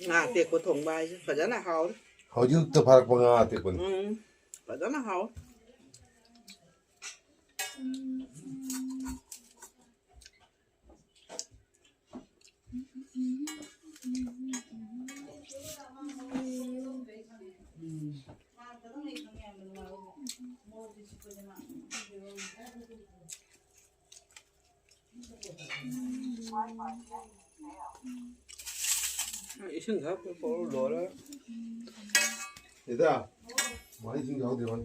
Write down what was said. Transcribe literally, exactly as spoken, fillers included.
ꯉꯥ ꯑꯇꯦꯛꯄ ꯊꯣꯡꯕ ꯍꯥꯏꯁꯦ ꯐꯖꯅ ꯍꯥꯎꯔꯦ꯫ ꯍꯧꯖꯤꯛꯇ ꯐꯥꯔꯛꯄ ꯉꯥ ꯑꯇꯦꯛꯄꯅꯤ꯫ ꯎꯝ, ꯐꯖꯅ ꯍꯥꯎꯔꯦ꯫ ꯏꯁꯤꯡ ꯈꯔ ꯄꯨꯔꯛꯑꯣ, ꯂꯣꯏꯔꯦ꯫ ꯏꯗꯥ, ꯃꯥ ꯏꯁꯤꯡ ꯌꯥꯎꯗꯦ ꯃꯥ꯫